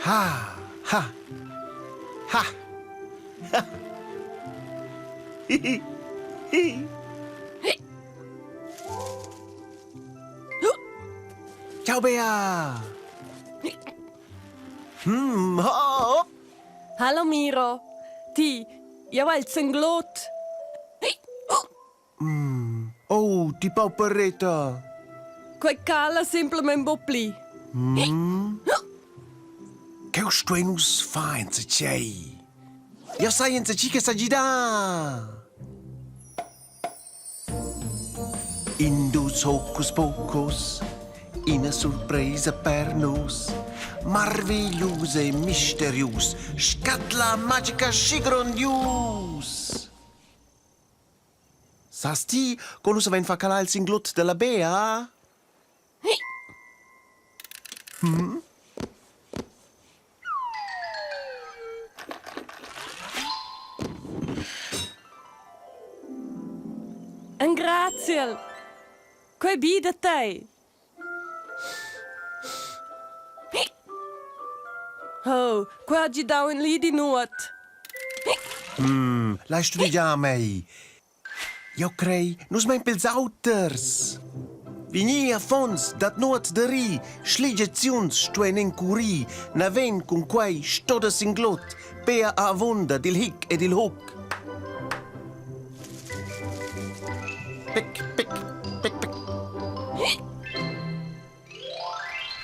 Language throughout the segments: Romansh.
Ha, ha, ha, ha. Hi, hi. Ciao Bea! Hmm, ho! Hallo Miro. Ti, jau hai il zenglot. Mm. Oh, ti pauperetta! Quei cala semplamein buc pli. Mm. Cheu stuein nus far enzatgei. Jeu sai enzatgi che sa gidar. In dus hocus pocus, ina surpresa per nus. Marviglius e misterius, scatla magica schi grondius. Sas ti, co nus havein fatg calar il singlut dalla Bea? Hm? Engraziel! Quei bi da tei! Oh, quei ha gidau in lidi nuot. Mm, lai studegiar mei. Jeu crei, nus mein pils auters. Vegni affons, dat nuot da rir, schligiaziuns stuein encurir, naven cun quei stoda singlot, pea avunda dil hic ed il hoc. Pic, pic, pic, pic.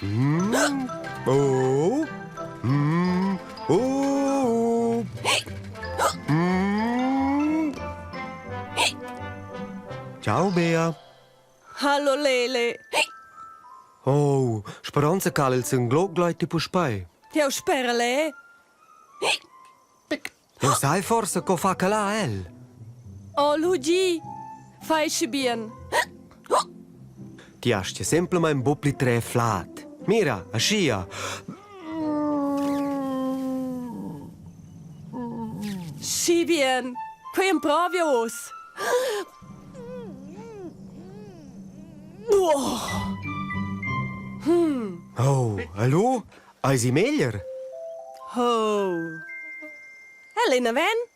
Mm. Oh. Mm. Oh. Mm. Ciao Bea. Hallo Lele. Oh, speranza che il singlo gleiti puspei. Jeu spera le. Eu sai forsa co fa calà el. Oh, Luigi, fai schi bien. Ti hast semplamain buc pli trer flad. Mira, aschia. Schi bien. Quei emprovi uss. Oh, hallo? Eisi meglier? Oh. Elena ven?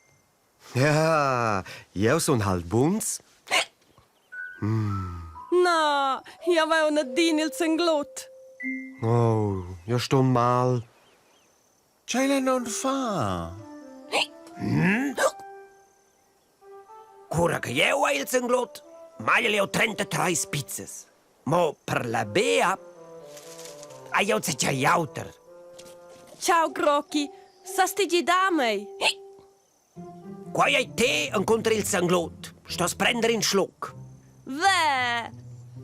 Ja, jeu sun halt buns. Na, jeu vai una din il zenglot. Oh, jeu stun mal. Tgei lei non fa? Cura che jeu hai il zenglot, magliel jeu 33 pizzas. Mo per la Bea hai jeu zatgei auter. Ciao Crochi, sas ti gidar mei? Quei ei te encunter il sanglot. Stos prender in schluc. Ve!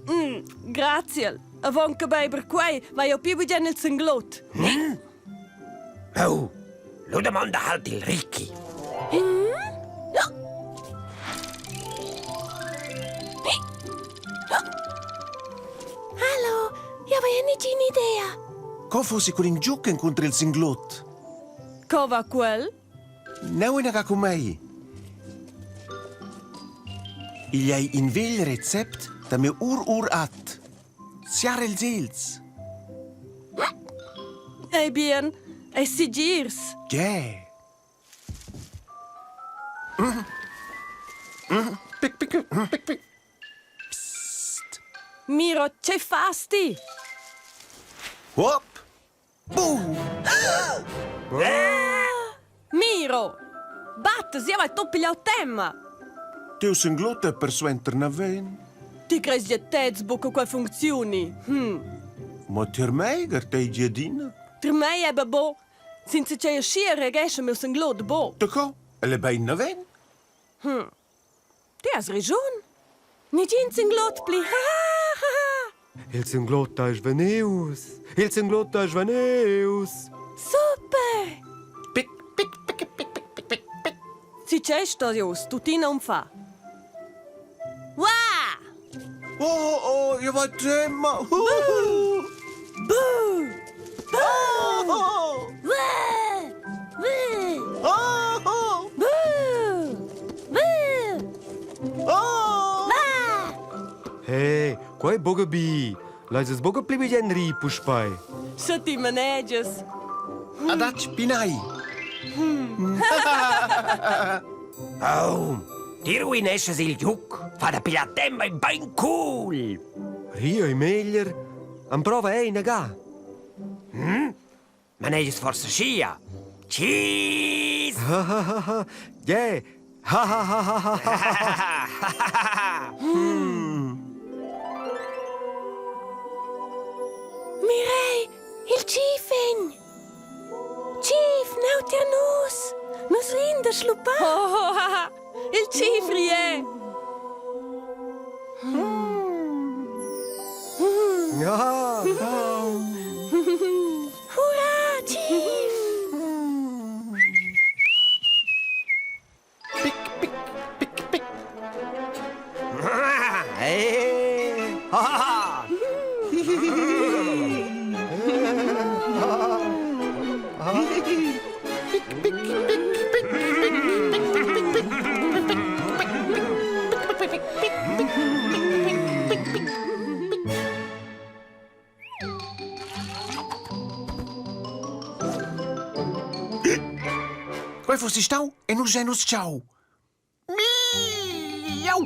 Mm, grazie. Avon che beiber quei, vai jeu pli bugen il sanglot. Mm? Oh, lu damonda halt il Ricky. Hallo, jeu hai negina idea. Co fossi cun in giuc encunter il singlot? Co va quel? Neu inaga cun mei. Igl ei in vegl recept da miu ur-ur-at. Siar ils ils. Ei bien, ei segirs. Gie. Pic, pic, pic, pic. Psst. Miro, tgei fas ti? Hop! Buh! Miro! Batta, sia vai tut pigliau tema! Tiu singlotta persuenter naven. Ti creis gie tez buca quei funcziuni? Hm. Ma tier mei gartegia adina. Tier mei è bo. Senza che aschia reagescha miu singlot bo. Daco? El è bein naven? Hm. Ti has regiun. Nigin singlot pli. Ha ha ha. Il singlot ei svanius. Il singlot ei svanius. Super! Pic, pic, pic, pic, pic, pic, pic, pic. Si c'è sto ius, tuttina un fa. Uah! Oh, oh, io va tema. Buh! Buh! Oh! Uah! Buh! Oh! Oh! Buh! Buh! Oh! Ah! Hey, quei buca bi. Leis es buca pli bugen ri puspei. Sche ti manegias. Adatg pinai! Oh, ti ruineschas il giuc. Fa da pigliar temma e bein cool. Rio è meglier. Emprova ei ina ga. Manegias forsa schia? Cheese! Ha ha ha ha. Yeah. Ha ha ha ha ha ha. Mirei, il chief vegn! Chief, neu tier nus! Nus rin da schluppar! Oh, oh, ha, ha. Il chief rie! Ah, Hurra, Chief! Pic, pic, pic, pic. Eh, ha, ha. Pic, pic, pic, pic, pic, pic, pic, pic, pic, pic, pic, pic, pic, pic, pic, pic, pic, pic. Quei fussi stau e nus ein nus tschau. Miau!